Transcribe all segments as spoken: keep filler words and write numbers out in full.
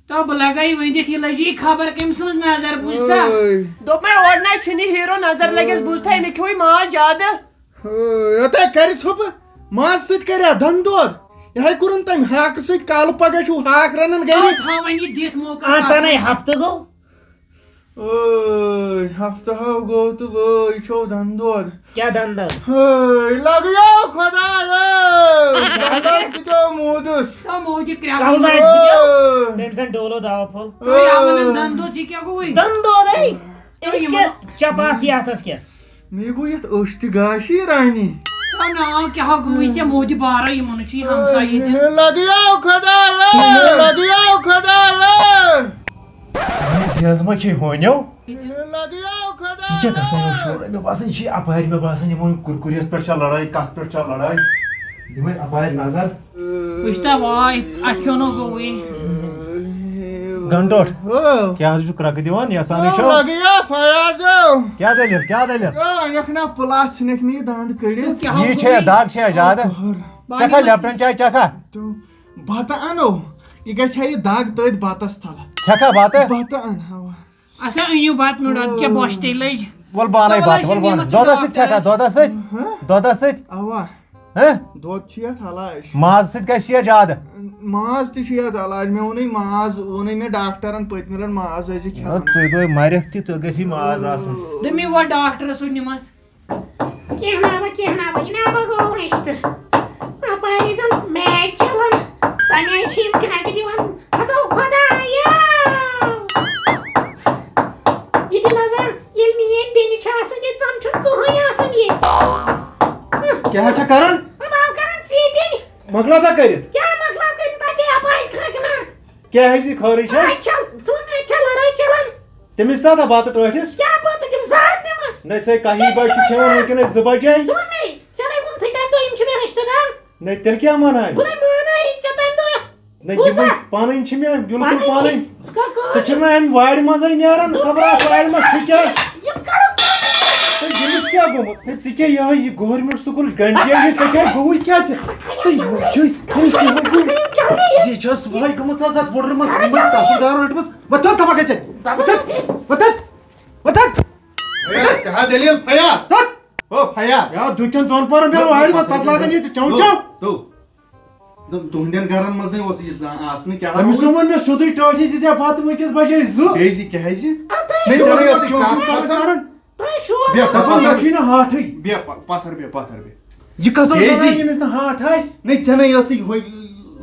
تو بہٕ لگے ؤنِتھ، یہِ لٔجی خبر کٔمۍ سٕنٛز نظر، بوٗزتھا؟ اوے۔ دوٚپمَے، اورٕ نَے چھُنہٕ یہِ ہیٖرو نظر لٔگِس، بوٗزتھا؟ أمۍ کھیوٚوُے ماز زیادٕ۔ اوے، یوتاہ کَرِ ژھۄپہٕ، ماز سۭتۍ کَرِ ہا دَنٛد دود۔ یہِ ہے کوٚرُن تَمہِ ہاکہٕ سۭتۍ کالہٕ، پَگاہ چھُو ہاکھ رَنان گَرِ۔ تھاوان یہِ دِتھ موقعہٕ آ، ہاکہٕ۔ تَنے ہفتہٕ گوٚو۔ اوے، ہفتہٕ ہاو گوٚو تہٕ وٲے چھو دَنٛد دود۔ کیٛاہ دَنٛد دود؟ ہے، لَگیو خۄدایو! دَنٛدَن سۭتیو موٗدُس۔ تو موٗدِ کرٛٮ۪کھ۔ کَلہٕ دادِ سۭتیو؟ ہے۔ تٔمۍ سَن ڈولو دوا پھوٚل۔ تُہۍ آو وَنان دَنٛد دود، یہِ کیٛاہ گوٚوُے؟ دَنٛد دودَے؟ تُہۍ أسۍ یِمَن کیٛاہ چپاتھ یَتھَس کیٛاہ؟ مےٚ گوٚو یَتھ أچھ تہِ گاشی رانی۔ تو ناو کیٛاہ ہا گوٚوُے ژےٚ موٗدِ بارا، یِمَن چھُ یہِ ہمسایہِ تہِ۔ ہے، لَگیو خۄدایو! لَگیو خۄدایو! ہے، بیزما کھے ہونیو۔ لَگیو خۄدایو! یہِ کیٛاہ گژھان یِمو شورو؟ مےٚ باسان، یہِ چھِ یہِ اَپارِ، مےٚ باسان، یِمو یِم کُرکُریَس پٮ۪ٹھ چھا لڑٲے، کَتھ پٮ۪ٹھ چھا لڑٲے؟ یِمَے اَپارِ نظر۔ وٕچھ تا واے، اَتھ کھیوٚو نہٕ گوٚوُے۔ گنڈوٹ۔ ہو۔ کیٛاہ حظ چھُ کرٛکہٕ دِوان؟ یَسانٕے ہو، چھو؟ لَگیو فیاضو۔ کیٛاہ دٔلیٖل؟ کیٛاہ دٔلیٖل؟ ہو، أنِکھ نا پٕلاس، ژھٕنِکھ مےٚ یہِ دَنٛد کٔڑِتھ۔ تُہۍ کیٛاہ یہِ چھےٚ گوٚوُے؟ دَگ چھےٚ زیادٕ؟ ہو، خٲر۔ چکھا لیپٹن چاے چکھا؟ تہٕ بَتہٕ اَنو، یہِ گژھِ ہا یہِ دَگ تٔتھۍ بَتَس تَل۔ کھٮ۪کھا بَتہٕ؟ بَتہٕ اَن، ہاوا۔ اچھا، أنِو بَتہٕ میوٚنٛڈ، اَدٕ کیٛاہ بۄچھِ تیٚلہِ لٔج؟ وَل بہٕ اَنَے تَوَل بَتہٕ، حظ وَل چھِ بہٕ اَنَے۔ نِمَتھ دۄدَس سۭتۍ ڈاکٹرَس۔ کھٮ۪کھا، دۄدَس سۭتۍ؟ ہہ؟ دۄدَس سۭتۍ؟ اَوا۔ ہہ؟ دۄد چھُ یَتھ علاج۔ مازٕ سۭتۍ گژھِ یہِ زیادٕ؟ ماز تہِ چھُ یَتھ علاج۔ مےٚ ووٚنُے ماز، ووٚنُے مےٚ ڈاکٹرَن پٔتمہِ لَٹہِ ماز ٲسۍ زِ نہ، کھٮ۪وان۔ ژٕ دۄہے مَرٮ۪کھ تہِ، ژٕ گژھی ماز آسُن۔ دوٚپمَے وۄنۍ ڈاکٹرَس سۭتۍ نِمَتھ۔ کینٛہہ نا بہٕ، کینٛہہ نا بہٕ، یہِ نا بہٕ گوٚو رِشتہٕ۔ اَپٲری زَن میچ چَلان، تَمہِ آیہِ چھِ یِم کرٛٮ۪کہٕ دِوان۔ ہَتو خۄدایو! یہِ دِ نظر، ییٚلہِ میٛٲنۍ بیٚنہِ چھِ آسان ییٚتہِ، زَن چھُنہٕ کٕہٕنۍ آسان ییٚتہِ۔ کیٛاہ چھےٚ کران؟ بہٕ آو کران ژیٖٹِنۍ۔ مۄکلاو سا کٔرِتھ۔ کیٛاہ مۄکلاو کٔرِتھ؟ اَتے اَپٲرۍ کرٛٮ۪کہٕ نا۔ کیٛاہ ہیٚکہِ خٲرٕے چھےٚ؟ اَتہِ چھےٚ، ژٕ وَن، اَتہِ چھےٚ لڑٲے چلان۔ تٔمِس سا تھا باتہٕ ٹٲٹھِس؟ کیٛاہ باتہٕ؟ تِم زٕ ہَتھ دِمَس۔ نہ، سۄے کاہی ژےٚ تہِ بجہِ چھِ دِمَس کھٮ۪وان زٕ ہَتھ۔ وٕنکیٚنَس زٕ بجے۔ ژٕ وَن مےٚ، ژےٚ نَے ووٚنتھٕے تَمہِ دۄہ یِم چھِ مےٚ رِشتہٕ دار۔ نہ، تیٚلہِ کیٛاہ وَنان؟ بہٕ نَے مانان یہِ ژےٚ تَمہِ دۄہ۔ نہ، بوٗزتھا؟ یِمَے پَنٕنۍ چھِ مےٚ بِلکُل پَنٕنۍ پَنٕنۍ۔ چھِ۔ ژٕ کَر کٲم؟ ژٕ چھِکھ نہٕ اَمہِ وارِ منٛزٕے نیران، دوٚپمَے، خبر اَتھ وارِ منٛز چھُ کیٛاہ۔ یِم کَڑو۔ تہٕ ییٚمِس کیٛاہ گوٚمُت؟ ہے، ژٕ کیٛاہ یِہوٚے یہِ گورمٮ۪نٛٹ سکوٗل گنڈی، ژےٚ کیٛاہ گوٚوُے کیٛاہ ژےٚ؟ تہٕ یہِ چھُے، أمِس کیٛاہ گوٚو؟ یہِ چھا صُبحٲے گٔمٕژ آز اَتھ بُڈرٕ منٛز گٔمٕژ تحصیلدار رٔٹمٕژ؟ وۄتھ تھوٚد تھَپھ گژھِ۔ وۄتھ تھوٚد، وۄتھ تھوٚد۔ ہے، کیٛاہ دٔلیٖل فیاض؟ تھوٚد۔ او فیاض۔ یا دُکٮ۪ن دۄن پورن بیٚہو وارِ منٛز، پَتہٕ لاگان ییٚتہِ چَو چَو۔ تو۔ دوٚپ، تُہنٛدٮ۪ن گرن منٛز نَے اوس یہِ زانٛہہ آسنہٕ کیٛاہ أمِس اوس۔ ووٚن مےٚ سیوٚدُے ٹٲٹھۍ زِ ژےٚ باتہٕ وٕنکیٚس بجے زٕ۔ کیٛازِ، کیٛازِ؟ اَدٕ ہے، مےٚ چھُ ژےٚ ووٚنمُت یۄس یہِ چونٛچہِ کَتھ کَرُن کَران۔ تۄہہِ چھُوا بیٚہہ، پَتہٕ دَپان، پَتھر۔ یہِ چھُے نہٕ ہاٹھٕے۔ بیٚہہ، پَ-، پَتھر بیٚہہ، پَتھر بیٚہہ۔ یہِ کَس اوس کیٛازِ؟ وَنان، ییٚمِس نہٕ ہاٹھ آسہِ؟ نَے، ژےٚ نَے ٲسٕے یِہوٚے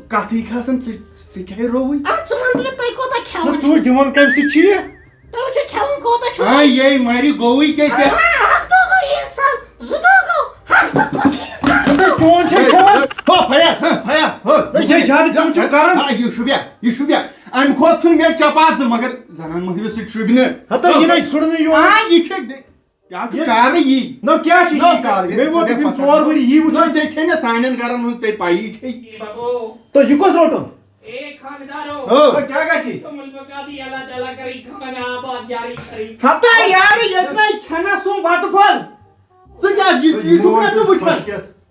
کَتھٕے کھسان، ژٕ، ژٕ کیٛاہ رووُے؟ اَدٕ ژٕ وَن تہٕ مےٚ، تُہۍ کوٗتاہ کھٮ۪وان تُہۍ چھُو؟ دِوان کَمہِ سۭتۍ چھُ یہِ؟ تُہۍ چھِو کھٮ۪وان کوٗتاہ چھُو؟ آ، یے مَرِ گوٚوُے کیٛاہ ژےٚ؟ آ، اَکھ دۄہ گوٚو یہِ اِنسان، زٕ دۄہ گوٚو، ہفتہٕ کُس یی اِنسان؟ ہے، چون چھے ہے، کھٮ۪وان۔ ہے، ہو، فیاض، ہہ، فیاض، ہو۔ ہے، یہِ زیادٕ چوٗ چوٗ کران۔ آ، یہِ شوٗبیا، یہِ شوٗبیا۔ اَمہِ کھۄتہٕ ژھُن مےٚ چپاتھ زٕ، مگر زنان مۄہنوِس سۭتۍ شوٗبہِ نہٕ۔ ہتا، یہِ نَے سُرنٕے یوت۔ آ، یہِ چھِ، یہِ چھُ یہِ کارٕے یی۔ نہ، کیٛاہ چھِ نہ، یی کارٕے؟ مےٚ ووت ژےٚ یِم پَتہ۔ ژور ؤری یی وٕچھان۔ نہ، ژےٚ چھے نہ سانٮ۪ن گرن ہُنٛد ژےٚ پَیی چھے۔ تہٕ یہِ کُس روٚٹُن؟ اے خاندارو، ہو۔ ہے، کیٛاہ گژھِ؟ تُمن پکاتی اللہ تعالیٰ کرے خانہ آباد یاری کرے۔ ہتا یارٕ، ییٚتہِ نَے کھٮ۪نَس سُم بَتہٕ پھوٚل۔ ژٕ کیٛاہ، یہِ، یہِ چھُکھ نہ ژٕ وٕچھان؟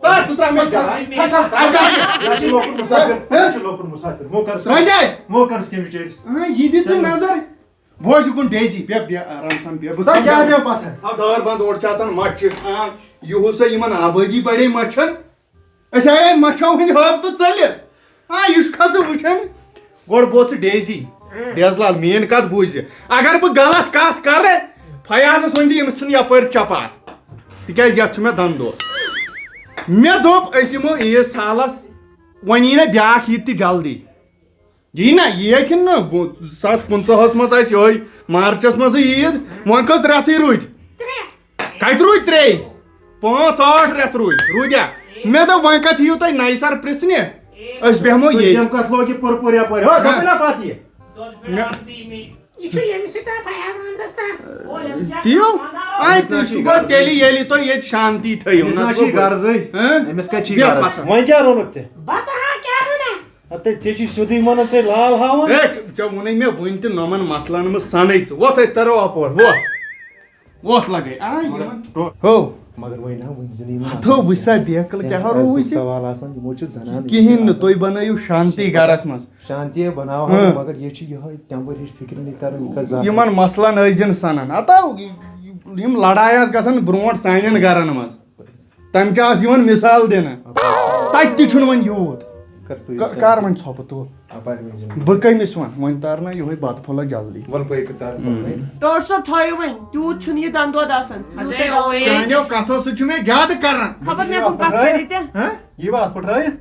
تا ژٕ ترٛاو مےٚ جاے۔ ہتا، ترٛاو جاے۔ یہِ چھُ لۄکُٹ مُسافِر۔ ہہ؟ یہِ چھُ لۄکُٹ مُسافِر۔ مو کَرُس، ترٛاو جاے۔ مو کَرُس کیٚمِس چٲرِس۔ اۭں، یہِ دِ ژٕ نظر۔ بوز یہِ کُن ڈیزی، بیٚہہ، بیٚہہ آرام سان، بیٚہہ۔ بہٕ تۄہہِ کیٛاہ سمجھاوٕ۔ مےٚ پَتھر؟ تھاو دٲر بنٛد، اورٕ چھِ اژان مَچھِ۔ آ، یِہُس سا یِمن آبٲدی بڑے مَچھَن۔ أسۍ آیے مَچھو ہٕنٛدۍ ہٲبتہٕ ژٔلِتھ۔ آ، یہِ چھُکھا ژٕ وٕچھان؟ گۄڈٕ بوز ژٕ ڈیزی۔ ڈیز لال، میٛٲنۍ کَتھ بوٗزِ۔ اگر بہٕ غلط کَتھ کَرٕ، فیاضَس ؤنۍ زِ أمِس ژھٕن یَپٲرۍ چپاتھ۔ تِکیٛازِ یَتھ چھُ مےٚ دَنٛدٕ دود۔ مےٚ دوٚپ أسۍ یِمو عیٖد سالَس، وۄنۍ یی نہ بیٛاکھ عیٖد تہِ جلدی۔ یی نہ، یی کِنہٕ نہ؟ بہٕ، زٕ ساس پٕنٛژٕہَس منٛز آسہِ یِہوٚے مارچَس منٛزٕے عیٖد، وۄنۍ کٔژ رٮ۪تھٕے روٗدۍ؟ ترٛےٚ۔ کَتہِ روٗدۍ ترٛے؟ پانٛژھ ٲٹھ رٮ۪تھ روٗدۍ، روٗدیا؟ مےٚ دوٚپ، وۄنۍ کَتہِ یِیِو تُہۍ نَیہِ سَرٕ پرٛژھنہِ؟ أسۍ بیٚہمو تُہۍ ییٚتہِ۔ کَمہِ کَتھ لوگ یہِ پٔر پٔر یَپٲرۍ؟ ہو، ہہ۔ دوٚپُے نہ پَتہٕ یہِ۔ مےٚ یہِ چھُ ییٚمہِ سۭتۍ آو فیاض احمدس تام۔ دِیِو؟ آے أمِس تُہۍ نہ چھُ چھُو گۄڈٕ غرضٕے۔ تیٚلہِ ییٚلہِ تُہۍ ییٚتہِ شانتی تھٲیِو، أمِس نہ نہ چھُے چھُو غرضٕے۔ ہہ؟ أمِس کَتہِ چھُے بیٚہہ غرض؟ پَتھر۔ وۄنۍ کیٛاہ روٚنُتھ ژےٚ؟ بَتہٕ ہا کیٛاہ رَنَکھ؟ ہَتہٕ ژےٚ چھُے سیوٚدُے وَنان، ژےٚ لال ہاوان۔ ہے، ژےٚ ووٚنُے مےٚ وٕنۍ تہِ نۄمَن مسلَن منٛز سَنٕے ژٕ۔ وۄتھ أسۍ تَرو اَپور، وۄتھ۔ وۄتھ لَگَے۔ آ، یِمَن۔ ہو۔ مگر وۄنۍ نہ، وۄنۍ زِ نہٕ یِمن ہتو وٕچھ سا بیکل کیٛاہ رووُے ژےٚ؟ سوال آسان، یِمو چھِ زنان کِہیٖنۍ نہٕ، تُہۍ بنٲیِو شانتی گرس منٛز۔ شانتی بناوہو، ہاں۔ مگر یہِ چھِ یِہوٚے تمبٕر ہِش فِکرِ نہٕ تران، یہِ کَتھ زانان۔ یِمن مسلن ٲسۍ زِ نہٕ سنان۔ ہتو، یِم لڑایہِ آسہٕ گژھان برونٛٹھ سانٮ۪ن گرن منٛز۔ تَمہِ چھِ آز یِوان مِثال دِنہٕ۔ تَتہِ تہِ چھُنہٕ وۄنۍ یوٗت۔ کر ژٕ ک-، یہِ کر وۄنۍ ژھۄپہٕ تُل۔ اَپارِ وۄنۍ زِنہٕ۔ بہٕ کٔمِس وَنہٕ؟ وۄنۍ تارنا یِہوٚے بَتہٕ پھوٚلہ جلدی۔ وَلہٕ بہٕ ییٚکہِ تارٕ پَنٕنُے۔ ٹٲٹھ صٲب، تھٲیِو وۄنۍ، تیوٗت چھُنہٕ یہِ دَنٛدوَد آسان۔ ہَتَے یوٗتاہ اوے۔ چانیو کَتھو سۭتۍ چھُ مےٚ زیادٕ کران۔ خبر مےٚ کُن کَتھ کَرِ ژےٚ۔ ہہ؟ یہِ وَتھ پھٕٹرٲیِتھ؟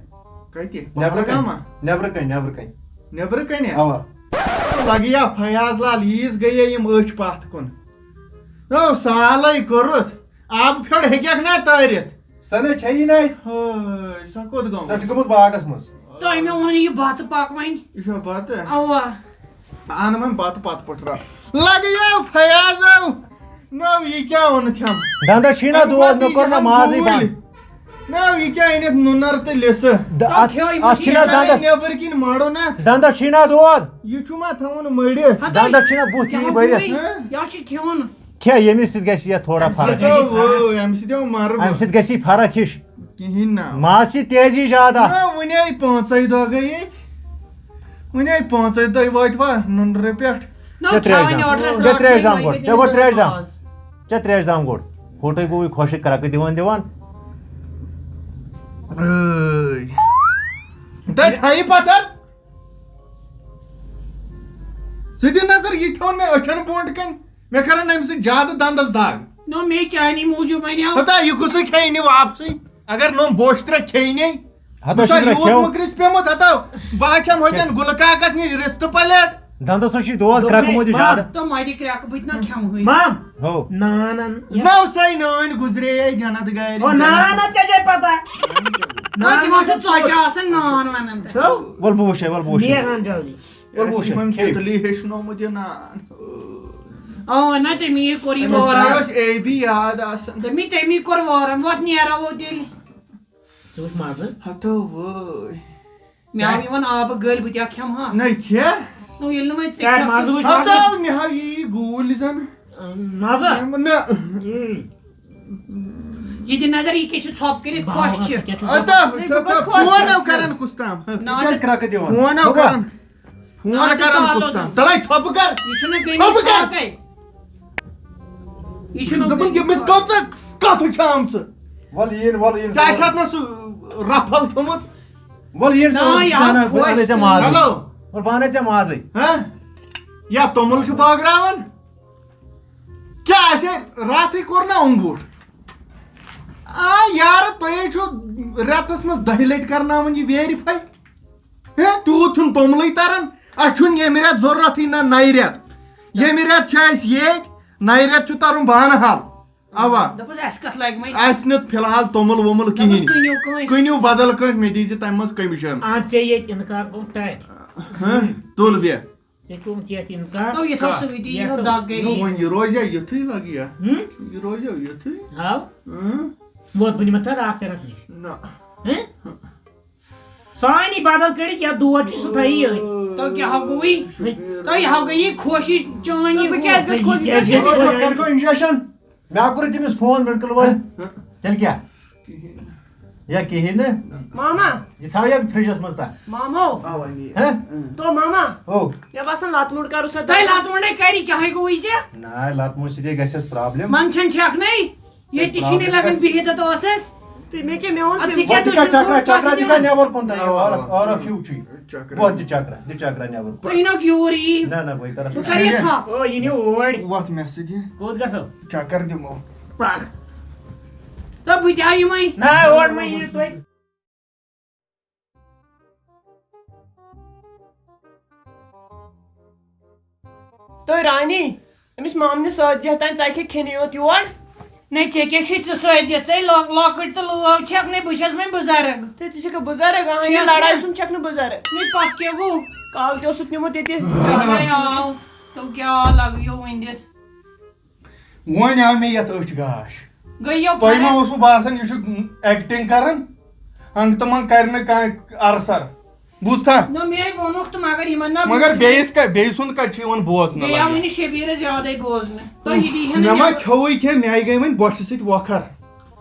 کَتہِ؟ نٮ۪برٕ کَنہِ۔ پہلگامہ؟ نٮ۪برٕ کَنہِ، نٮ۪برٕ کَنہِ۔ نٮ۪برٕ کَنہِ؟ اَوا۔ لَگہِ یا فیاض لال، ییٖژ گٔیے یِم أچھ پَتھ کُن۔ نو سالے کوٚرُتھ۔ آبہٕ پھیوٚر ہیٚکیٚکھ نا تٲرِتھ؟ سۄ نہ چھیی نہ۔ ہٲے، سۄ کوٚت گٔمٕژ؟ سۄ چھِ گٔمٕژ باغس منٛز۔ تۄہہِ مےٚ ووٚن یہِ بَتہٕ پَکوٕنۍ۔ یہِ چھا بَتہٕ؟ اَوا۔ اَن وۄنۍ بَتہٕ پَتہٕ پٮ۪ٹھ رَٹھ۔ لَگیو فیاضو۔ نو، یہِ کیٛاہ اوٚنُتھ ہم؟ دَنٛدَس چھُے نا اَمہِ دود، پَتہٕ مےٚ کوٚر یی نا ہم مازٕے گوٗلۍ۔ بنٛد۔ نو، یہِ کیٛاہ أنِتھ نُنَر تہٕ لِسہٕ؟ دَ-، تۄہہِ اَتھ، کھیوٚو یِمو اَتھ چھِنہ شیٖشہِ دَنٛدَس، نٮ۪بٕرۍ کِنۍ مَڑو نہ۔ دَنٛدَس چھُے نا دود؟ یہِ چھُ ما تھاوُن مٔڑِتھ؟ ہَتَے۔ دَنٛدَس چھُنہ بُتھ یہِ یی ہا بٔرِتھ۔ گوٗلۍ، ہہ؟ یہِ ہا چھُ کھیوٚن۔ کھے، ییٚمہِ سۭتۍ گژھِ یہِ تھوڑا فرق۔ ہتو، او، اَمہِ سۭتۍ آو مَرٕ۔ اَمہِ سۭتۍ گژھِ یہِ فرق ہِش۔ کِہیٖنۍ نہ۔ ماز چھِ تیزی زیادٕ اَتھ۔ نہ، وُنے پانٛژے دۄہ گٔے ییٚتہِ۔ وُنے پانٛژے دۄہ وٲتۍ وا نُنرٕ پٮ۪ٹھ۔ نہ، ژےٚ ترٛیش کھٮ۪وان زام۔ آرڈرَس ژےٚ رَٹھ ترٛیش وۄنۍ زام گۄڈٕ۔ گٔے ژےٚ گوٚو تٔمِس ترٛیش زام۔ ماز۔ ژےٚ ترٛیش زام گۄڈٕ۔ ہوٹے گوٚوُے خۄشٕک کرٛکہٕ دِوان دِوان۔ ٲے۔ تۄہہِ تھایہِ پتھر۔ ژٕ دِ نظر، یہِ تھاوُن مےٚ أچھن برونٛٹھ کَنۍ۔ مےٚ کَرَن اَمہِ سۭتۍ زیادٕ دَنٛدَس دَگ۔ نو، مے چانی موٗجوٗب وَنیو۔ ہتا، یہِ کُسٕے کھیٚیہِ نہٕ واپسٕے؟ اگر نوٚم بوشترٛا کھیٚیہِ نے۔ ہتا، بہٕ چھُس بوشترٛا یوٗت کھیوٚو۔ مُکرِس پیوٚمُت، ہتا، بہٕ ہا کھٮ۪مہٕ ہوٚتٮ۪ن گُلہٕ کاکَس نِش رِستہٕ پلیٹ۔ دَنٛدَس حظ چھِ دود، کرٛکہٕ موٗدی زیادٕ۔ تہٕ مَتہِ کرٛکہٕ بہٕ تہِ نہ کھٮ۪مہٕ ہٕے۔ مام۔ ہو۔ نان۔ نو سَے نٲنۍ گُزرے جنت گارِ۔ او، نان، ژےٚ چھے پتہ۔ نہ، نان تِمن چھِ ژۄچہِ آسان نان وَنان تہٕ۔ چھو؟ وَل بہٕ وٕچھے، وَل بہٕ وٕچھے۔ نیران جلدی۔ وَل بہٕ وٕچھے۔ اَسہِ یِمن کھے۔ تِتلی ہیٚچھنومُت یہِ نان۔ اَوا، نہ، تٔمی کوٚر یہِ أمِس واران۔ تہِ اوس اے بی یاد آسان۔ تٔمی، تٔمی کوٚر واران۔ وۄتھ نیرو تیٚلہِ۔ ژٕ وٕچھ مَزٕ۔ ہتو وٲے۔ مےٚ آو یِوان آبہٕ گٔلۍ، بہٕ تہِ ہا کھٮ۪مہٕ ہا۔ نہ کھے۔ نو، ییٚلہِ نہٕ وۄنۍ ژٕ کیٛاہ کھٮ۪کھ مَزٕ تہٕ وٕچھ مَزٕ؟ ہتو مےٚ ہاو یی گوٗلۍ زن۔ مَزٕ؟ نہ۔ اۭں۔ یہِ دِ نظر، یہِ کیٛاہ چھِ ژھۄپ کٔرِتھ خۄش چھِ۔ ژٕ کیٛاہ چھُکھ اَدٕ، دَپان؟ تہٕ، تہٕ، فون نو کران کُس تام۔ نہ، یہِ کیٛازِ کرٛکہٕ دِوان؟ فون نو ہُہ کران۔ فون نہ، کران تہٕ کُس تام۔ تَلے ژھۄپہٕ کر۔ یہِ چھُنہٕ گٔمٕتۍ ژھۄپہٕ کر۔ باقٕے۔ یہِ بہٕ چھُس چھُنہٕ دَپان، گٔمٕتۍ ییٚمِس باقٕے۔ کۭژاہ کَتھ چھِ آمژٕ۔ وَلہٕ یِن، وَلہٕ یِن، ژےٚ آسہِ ہَتھ نہ سُہ رَفل تھٲومٕژ۔ وَلہٕ یِن، نہ، سُہ یہِ آو اَنَے ژےٚ خۄش مازٕے۔ تُلِتھ۔ ہیلو۔ وَلہٕ بہٕ اَنَے ژےٚ مازٕے۔ ہہ؟ یا توٚمُل چھُ بٲگراوان؟ کیٛاہ اَسہِ راتھٕے کوٚر نا اونٛگوٗٹھ؟ آ یارٕ، تۄہے چھو رٮ۪تس منٛز دَہہِ لَٹہِ کرناوان یہِ ویرِفاے۔ ہے، تیوٗت چھُنہٕ توٚملٕے تران۔ اَسہِ چھُنہٕ ییٚمہِ رٮ۪تہٕ ضروٗرتھٕے نہ نَیہِ رٮ۪تہٕ۔ ییٚمہِ رٮ۪تہٕ چھِ اَسہِ ییٚتۍ، نَیہِ رٮ۪تہٕ چھُ ترُن بانہٕ حال۔ اَوا۔ دوٚپُس، اَسہِ کَتھ لَگہِ وۄنۍ؟ اَسہِ نہٕ فی الحال توٚمُل ووٚمُل دوٚپُس، کِہیٖنۍ۔ کٕنِو کٲنٛسہِ۔ کٕنِو بدل کٲنٛسہِ، مےٚ دیٖزِ تَمہِ منٛز کٔمِشن۔ اَتھ ژےٚ ییٚتہِ اِنکار گوٚو تۄہہِ۔ ہہ؟ تُل بیٚہہ۔ ژےٚ پیوٚمُتھ یَتھ اِنکار۔ تو یِتھو سۭتی یِنو دَگ گٔے۔ نو، وۄنۍ یہِ روزیا یِتھُے لگہِ یا؟ ہُم؟ یہِ روزیا یِتھُے؟ ہاو؟ ہُم؟ ووت بہٕ نِمَتھ تھا ڈاکٹرَس نِش۔ نہ۔ ہُم؟ سانی بدل کٔڑِتھ یا دود چھُ سُہ تھٲیی یٲتۍ۔ تو کیٛاہ ہو گوٚوٕے؟ تۄہہِ ہو گٔیی خوشی چٲنۍ تہٕ بہٕ یہِ کیٛازِ ہُہ۔ گژھٕ خۄش؟ یہِ کیٛازِ گژھِ خۄش؟ کَرٕ کانٛہہ injection؟ مےٚ ہا کوٚر تٔمِس فون medical وٲلۍ۔ ہہ؟ تیٚلہِ کیٛاہ؟ کِہیٖنۍ نہٕ۔ یا کِہیٖنۍ نہٕ؟ ماما۔ یہِ تھاو یا فرجس منٛز تھاو۔ مامو۔ اوا، نیر۔ ہہ؟ تو ماما۔ او۔ مےٚ باسان لتہٕ موٚنٛڈ کرو سا تۄہہِ دۄہس۔ لتہٕ موٚنٛڈے کری، کیٛاہ ہے گوٚو یہِ ژےٚ؟ نہ، لتہٕ موٚنٛڈ سۭتۍ گژھٮ۪س problem۔ منٛدچھان چھکھ نے؟ ییٚتہِ چھِنہٕ لگان بِہِتھ، تہٕ اوس اَسہِ۔ تہٕ مےٚ کیٛاہ، مےٚ اوٚن اَدٕ ژٕ سِم۔ کیٛاہ وۄنۍ تہِ کر دُشمن چکرا، کانٛہہ چکرا تہِ دِوان؟ کر نٮ۪بر کُن تام، اوا، اورٕ، اوا۔ اورٕ ہیوٗ چھُے۔ چکرا۔ وۄنۍ تہِ چکرا، دِ چکرا نٮ۪بر کُن۔ تُہۍ نہ گیوٗر یی۔ نہ، نہ، بہٕ کَرس بہٕ کَرٕ یہِ ژھۄپ۔ او، یہِ نِو اوڑ۔ وۄتھ مےٚ سۭتۍ یہِ۔ کوٚت گژھو؟ چکر دِمو۔ پکھ۔ تہٕ بہٕ تہِ آیہِ یِمَے۔ نہ، اورٕ مہ یِیِو تُہۍ۔ تُہۍ رانی، أمِس مامنہِ سۭتۍ زیٹھان، ژٕ اَتہِ کھیٚنہِ یوت یور۔ نہ، ژےٚ کیٛاہ چھُے ژٕ سۭتۍ زِ-، ژے لۄ-، لۄکٕٹ تہٕ لٲو چھَکھ نَے، بہٕ چھَس وۄنۍ بُزرٕگ۔ تہٕ ژٕ چھَکھ بُزرٕگ، اَہَنہِ چھَس لڑایہِ نہ۔ سُنٛد چھَکھ نہٕ بُزرٕگ۔ نَے پَتہٕ کیٛاہ گوٚو؟ کالہٕ تہِ اوسُتھ نیوٗمُت ییٚتہِ۔ تۄہہِ آو، تو کیٛاہ لَگیو وۄنۍ دِتھ؟ وۄنۍ آو مےٚ یَتھ أچھ گاش۔ گٔیو تۄہہِ ما فرق؟ اوسوٕ باسان یہِ چھُ acting کران؟ ہنٛگ تہٕ منٛگ کرِ نہٕ کانٛہہ ارسر۔ بوٗزتھا؟ نہ، مے ووٚنُکھ تہٕ مگر یِمن نہ مگر بوٗز۔ بیٚیِس کا-، بیٚیہِ سُنٛد کَتہِ چھُ یِوان بوزنہٕ بیٚیہِ آو لگان؟ وۄنۍ یہِ شبیٖرس زیادَے بوزنہٕ۔ تۄہہِ یہِ دی ہا نہ نہٕ ما نیٚبر۔ کھیوٚوُے کینٛہہ، مےٚ آیہِ گٔے وۄنۍ بۄچھِ سۭتۍ وۄکھر۔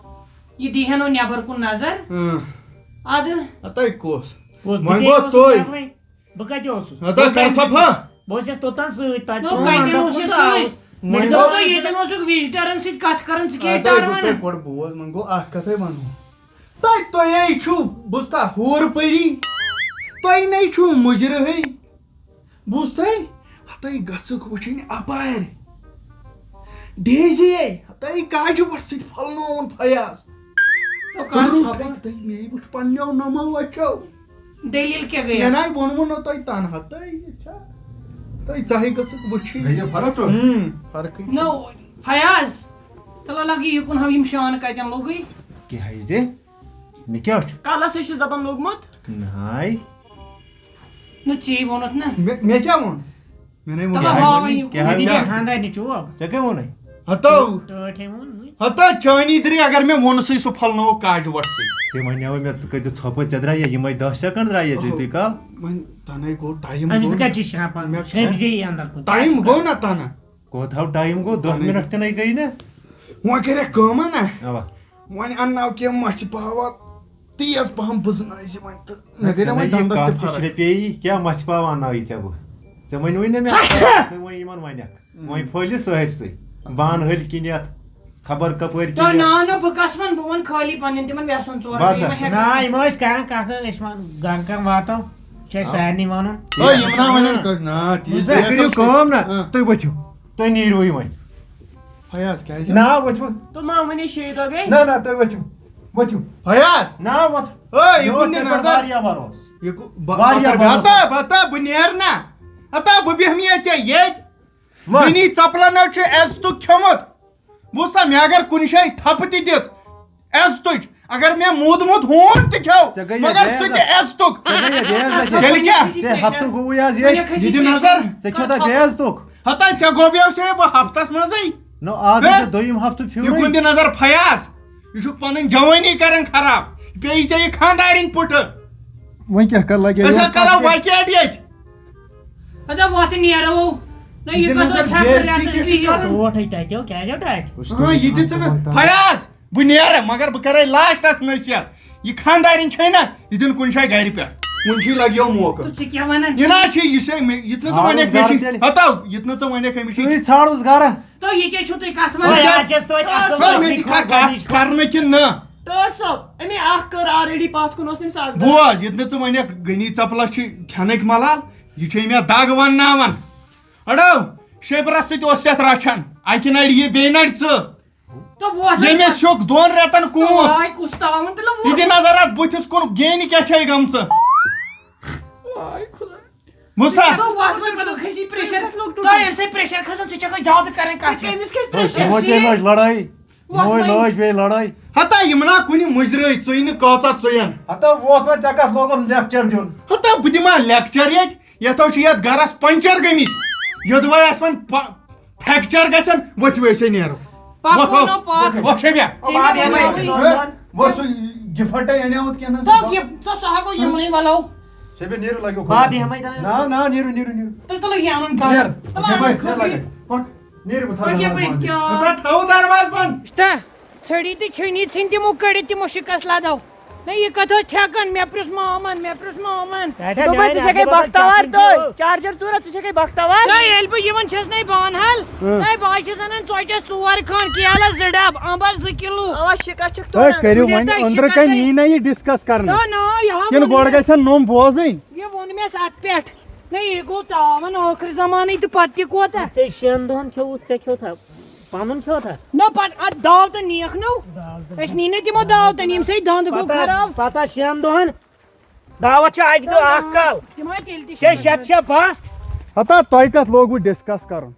یہِ دی ہن نہٕ نٮ۪بر کُن نظر۔ اۭں۔ ادٕ۔ ہتے کُس؟ کُس؟ بہٕ وۄنۍ کتے گوٚو اوسُس تُہۍ۔ نٮ۪برٕے؟ بہٕ کتہِ اوسُس؟ ہتا بہٕ اوسُس کر تَمہِ سۭتۍ۔ ژھۄپہٕ۔ بہٕ اوسُس توٚتام سۭتۍ تتہِ۔ نو، تُہُنٛد کتہِ وَنہٕ اوسُس بہٕ سۭتۍ؟ اوسُس۔ مےٚ وۄنۍ دوٚپ، گوٚو ژٕ ییٚتٮ۪ن اوسُکھ وِزٹرن سۭتۍ کتھ کران، ژٕ کیٛاہ ہتا ییٚتہِ گوٚو تاران؟ تۄہہِ گۄڈٕ بوز، وۄنۍ گوٚو اکھ کتھے ونو۔ تۄہہِ، تۄہے چھُو، بوٗزتھا، ہورٕ پٔری۔ تۄہہِ نے چھُو مُجرہٕے۔ بوٗزتھے؟ ہتَے گژھکھ وٕچھِنۍ اپارِ۔ ڈیزی ہے، ہتَے کاجہِ وٹھ سۭتۍ پھلنووُن فیاض۔ تو کر روٗد چھۄپہٕ؟ تٔتۍ، تٔتۍ مے وٕچھ پننیو نۄمو أچھو۔ دٔلیٖل کیٛاہ گٔیہ؟ مےٚ ناے ووٚنمُت نہ تۄہہِ تنہا، تۄہہِ یہِ چھا؟ تۄہہِ ژاہے گٔژھٕکھ وٕچھِنۍ۔ گٔیہ فرق؟ اۭں، فرقٕے چھِ۔ نو، فیاض، تَلہ لگہِ یہِ کُن ہاو، یِم شانہٕ کتٮ۪ن لوٚگُے؟ کیٛاہ حظ؟ مےٚ کیٛاہ چھُ؟ کلس ہے چھُس دپان لوٚگمُت۔ ناے۔ نہ، ژےٚ ووٚنُتھ نہ۔ مےٚ، مےٚ کیٛاہ ووٚن؟ مےٚ نے ووٚن۔ تَلہ کیٛاہ ہاو ووٚن؟ وۄنۍ یہِ کیٛاہ کُن۔ ووٚن؟ یہِ کیٛاہ؟ خانٛدارنہِ چوب۔ ژےٚ کیٛاہ ووٚنُے؟ ہتو۔ ٹٲٹھۍ ہے ووٚن وۄنۍ۔ ہتا چانی درے اگر مےٚ ووٚنسٕے سُہ پھلنوو کاجہِ وٹھ سۭتۍ۔ ژےٚ وَنیٛاوے مےٚ ژٕ کٔرۍ زِ ژھۄپہٕ، ژےٚ درٛایے یِمے دَہ سیکنڈ درٛایے ژےٚ اوہو، تیوٗت کال۔ وۄنۍ تَنے گوٚو ٹایم أمِس گوٚو کَتہِ نا۔ چھِ شرٛپان؟ مےٚ شرٛپہِ زے یہِ اَنٛدر کُن۔ ٹایم گوٚو نا تَنہٕ۔ کوتاہ ٹایم گوٚو؟ دَہ تَنے۔ مِنٹ تہِ نَے گٔے نہ۔ وۄنۍ کَرٮ۪کھ کٲمہ نا۔ اَوا۔ وۄنۍ اَنناو کینٛہہ مَژھِ پاوا تیز پَہَم بٕزنٲوۍ زِ وۄنۍ تہٕ مےٚ گٔے نہ ژےٚ وۄنۍ یہِ دَنٛدَس تہِ کَتھ چھِ فرق۔ شرٛپے یی؟ کیٛاہ مَژھِ پاوا اَنناوٕے ژےٚ بہٕ؟ ژےٚ وَنیوُے نہ مےٚ، ژٕ وَن یِمَن وۄنۍ اَکھ۔ وۄنۍ پھٲلہِ سٲرسٕے۔ بانہٕ ہٲلۍ کِنٮ۪تھ، خبر کَپٲرۍ تہٕ کِنٮ۪تھ۔ نا، نا، بہٕ کَس وَنہٕ؟ بہٕ وَنہٕ خٲلی پَنٕنٮ۪ن تِمَن وٮ۪سَن ژورَن، بَس۔ یِم ہٮ۪کَن نا، یِم ٲسۍ کَران کَتھ، أسۍ وَنہٕ گَرٕ کَران واتو، چھِ اَسہِ آ۔ سارنٕے وَنُن۔ آ، یِم نا وَنن کٲنٛسہِ، نا، تی بوٗزتھا؟ تُہۍ کٔرِو کٲم نا، آ۔ تُہۍ ؤتھِو، تُہۍ نیٖرِوٕے وۄنۍ۔ فیاض، کیٛازِ؟ نا، ؤتھِو۔ تہٕ ما وَنے شیٚیہِ دۄہ گٔے؟ نہ، نہ، تُہۍ ؤتھِو، ؤتھِو۔ فیاض! نا، وۄتھ۔ ہے، یہِ مےٚ کُن اوس دِ ژےٚ پٮ۪ٹھ نظر۔ واریاہ بھروسہٕ۔ یہِ کُ-، بہ-، واریاہ بتہٕ، بھروسہٕ۔ بتہٕ، بتہٕ، بہٕ نیرٕ نا۔ ہتا، بہٕ بیٚہمہٕ ییٚتہِ ژےٚ ییٚتہِ۔ وۄنۍ۔ دُنی ژپلن حظ چھُ عزتُک کھیوٚمُت۔ بوٗزتھا، مےٚ اگر کُنہِ جایہِ تھپہٕ تہِ دِژ، عزتٕچ، اگر مےٚ موٗدمُت ہوٗن تہِ کھیوٚو، ژےٚ گٔیے مگر بے سُہ تہِ عزت۔ عزتُک۔ ژےٚ گٔیے بے عزت۔ تیٚلہِ کیٛاہ؟ ژےٚ ہفتہٕ گوٚوُے آز ییٚتہِ۔ یہِ دِ نظر۔ ژےٚ کھیوٚتھا بے عزتُک؟ ہتا، ژےٚ گوٚبیو سے بہٕ ہفتس منٛزٕے۔ نو، آز ہے؟ چھُ دوٚیِم ہفتہٕ یہِ پھیوٗرٕے۔ کُن دِ نظر فیاض، یہِ چھُ پنٕنۍ جوٲنی کران خراب، یہِ پیٚیہِ ژےٚ یہِ خانٛدارِنۍ پُٹھٕ۔ وۄنۍ کیٛاہ کَرٕ لگے؟ أسۍ ہا کرو وکیٹ ییٚتہِ۔ ادا وۄتھ نیرو۔ نہ، یہِ یہِ کَتھ نظر چھا بے عزتی رٮ۪تَس کیٛاہ چھِ بِہِو؟ کران؟ ٹوٹھ ہے تَتہِ، کیٛازِ آو ٹاٹھ؟ ہاں، یہِ دِ ژٕ نہٕ۔ فیاض، بہٕ نیرٕ، مگر بہٕ کَرے لاسٹَس نصیحت۔ یہِ خانٛدارِنۍ چھے نہ، یہِ دِن کُنہِ جایہِ گَرِ پٮ۪ٹھ۔ وٕنہِ چھُے لگیو موقعہٕ۔ تہٕ ژٕ کیٛاہ وَنان؟ یہِ نہ چھِ، یہِ چھے مےٚ، یہِ تہِ نہٕ ژٕ ژھانٛڈُس وَنکھ مےٚ گَرٕ چھِ۔ تیٚلہِ۔ ہَتو، یہِ تہِ نہٕ ژٕ وَنکھ مےٚ چھِ۔ ژٕے ژھانٛڈُس گَرٕ۔ تہٕ یہِ کیٛاہ چھُو تُہۍ کَتھ وَنان؟ أسۍ حظ چھِ توتہِ اَصٕل سر، مےٚ پٲٹھۍ دِ کھا-، کَتھ کَرنہٕ کَرنہٕ کِنہٕ نہ؟ ڈاکٹر صٲب، أمۍ اَکھ کٔر already پَتھ کُن، اوس أمِس اَکھ ضرب۔ بوز، ییٚتہِ نہٕ ژٕ وَنکھ غنی ژَپلَس چھِ کھٮ۪نٕکۍ مَلال، یہِ چھے مےٚ دَگ وَنناوان۔ اَڑو، شیٚبرَس سۭتۍ اوس یَتھ رَچھان، اَکہِ نَرِ یہِ بیٚیہِ نَرِ ژٕ۔ تہٕ وۄتھ وۄنۍ ییٚمِس چھُکھ دۄن رٮ۪تَن کوٗت۔ واے کُس تاوَن تیٚلہِ وۄتھ۔ یہِ دِ نظر اَتھ بٕتھِس کُن، گینہِ کیٛاہ چھے گٔمژٕ؟ واے خۄدایا۔ مُستا۔ نہ، وۄتھ وۄنۍ پَتہٕ کھسی pressure۔ تۄہہِ ییٚمہِ سۭتۍ pressure کھسان، سُہ چھِ ہٮ۪کان زیادٕ کَرٕنۍ کَتھ۔ أمِس کیٛاہ ہے، pressure؟ یِمو تے لٲج لڑٲے۔ وۄتھ یِموے وۄنۍ۔ لٲج بیٚیہِ لڑٲے۔ ہتا یِم نا کُنہِ مُجرٲے، ژٕے نہٕ کۭژاہ ژٕیَن۔ ہتا وۄتھ وۄنۍ، ژےٚ کَس لوگُن lecture دیُن؟ ہتا بہٕ دِما lecture ییٚتہِ؟ یَتھ حظ چھِ یَتھ گَرَس puncture گٔمٕتۍ۔ یوٚدوَے اَسہِ وۄنۍ پ-، fracture گژھن، ؤتھِو أسۍ ہے نیرو۔ پَکو وۄتھو۔ نہ پَکھ۔ وۄتھ شےٚ بیٚہہ۔ ژےٚ مےٚ ووٚنُے۔ وۄتھ۔ وۄتھ سُہ gift اَنیوُت کینٛہہ نہ؟ تو gift، تو سُہ ہاکو یِمنٕے وَلو۔ شےٚ بیٚہہ، نیٖرِو، لَگیو بہٕ خۄدایَس۔ بیٚہمَے تام۔ نا، نا، نیٖرِو، نیٖرِو، نیٖرِو۔ تُہۍ تُلِو یہِ اَنُن گَرٕ۔ نیر، تُلِو بیٚہہ، اَنُن بیٚہہ، خٲطرٕ۔ لَگے۔ پَک۔ نیٖرِو، بہٕ تھاوٕ پَک یَپٲرۍ، دروازٕ بنٛد۔ کیٛاہ؟ بہٕ تھاوٕ دروازٕ بنٛد۔ چھِ تہ ژھٔڑی تہٕ چھٔنی ژھٕنۍ تِمو کٔڑِتھ، تِمو شِکَس لَدو۔ نہ، یہِ کَتھ ٲس ٹھیکَن؟ مےٚ پرُژھ مامَن، مےٚ پرُژھ مامَن۔ ٹاٹا دوٚپمَے، جان، ژٕ چھَکھَے مےٚ دوٚپمَے، بختاوار charging تہٕ چھُ۔ Charger ژوٗرا، ژٕ چھَکھَے بختاوار۔ نہ، ییٚلہِ بہٕ یِوان چھَس نَے بانہال، ہُم۔ نَے بہٕ حظ چھَس اَنان ژۄچَس ژور خان، کیلَس زٕ ڈَبہٕ، اَمبَس زٕ کِلوٗ۔ اَوا، شِکَس چھَکھ تۄہہِ توران۔ کٔرِو وۄنۍ، شِکَسٕے۔ أنٛدرٕ کَنہِ یی نہ یہِ discuss کَرنہٕ؟ تہٕ نہ، یہِ ہا کِنہٕ ووٚن گۄڈٕ مےٚ۔ گژھن نوٚم بوزٕنۍ؟ یہِ ووٚن مےٚ اَتھ پٮ۪ٹھ۔ نہ، یہِ گوٚو تاوَن ٲخٕر زمانٕے تہٕ پَتہٕ تہِ کوتاہ؟ ژےٚ شٮ۪ن دۄہَن کھیوٚوُتھ، ژےٚ کھیوٚوتھا؟ پَنُن کھیوٚوتھا؟ نہ، پَتہٕ اَتھ دعوتَن نیکھ نو۔ دعوتَن۔ أسۍ نی نہ تِمو دعوتَن، ییٚمہِ سۭتۍ دَنٛد گوٚو پَتہ، خراب۔ پَتہ شٮ۪ن دۄہَن دعوت چھِ اَکہِ دۄہ اَکھ کَل۔ تِم ہا تیٚلہِ تہِ چھِ ژےٚ شٮ۪تھ چھےٚ پَتھ۔ ہتا تۄہہِ کَتھ لوگوٕ discuss کَرُن؟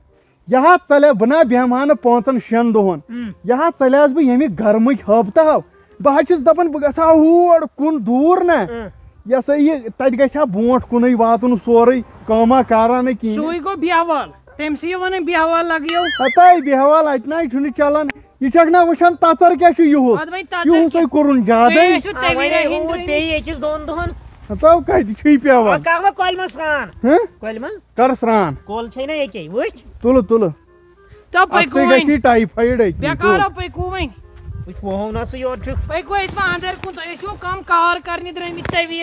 یہِ ہا ژَلے، بہٕ نا بیٚہمہٕ ہا نہٕ پانٛژَن شٮ۪ن دۄہَن۔ اۭں۔ یہِ ہا ژَلے حظ بہٕ ییٚمہِ گَرمٕکۍ ہٲبتہٕ ہاو۔ بہٕ حظ چھُس دَپان بہٕ گژھٕ ہا ہور کُن دوٗر نا۔ اۭں۔ یہِ ہسا یہِ تَتہِ گژھِ ہا برونٛٹھ کُنُے واتُن سورُے، کٲما کارا نہٕ کِہیٖنۍ۔ سُے گوٚو بیہوال۔ تٔمۍ سٕے وَنان بیہوال لَگیو۔ ہَتاے بیہوال، اَتہِ نَے چھُنہٕ چَلان۔ یہِ چھَکھ نا وٕچھان تَژَر کیٛاہ چھُ یِہُس؟ اَدٕ وۄنۍ تَژَر یِہُسَے کیٛاہ؟ کوٚرُن زیادَے۔ تُہۍ ٲسِو آ، تَمی وۄنۍ راے ہے ہِنٛدۍ اوٗرۍ درٛٲمٕتۍ۔ پیٚیہِ أکِس دۄن دۄہَن۔ ہَتاو کَتہِ چھُے پٮ۪وان؟ آ، کَرٕ وۄنۍ کۄلہِ منٛز سرٛان۔ ہہ؟ کۄلہِ منٛز؟ کَر سرٛان؟ کۄل چھے نہ ییٚکے، وٕچھ۔ تُلہٕ، تُلہٕ۔ تو اَتھ پٔکِو تُہۍ وۄنۍ۔ گژھی typhoid أتھی، بیکارو تُل۔ پٔکِو وۄنۍ۔ وٕچھ وۄنۍ ہو نہ ژٕ یورٕ چھُکھ۔ وۄنۍ گوٚو ییٚتہِ وۄنۍ اندر کُن، تۄہہِ ٲسِو کم کار کرنہِ درٲمٕتۍ تویرا۔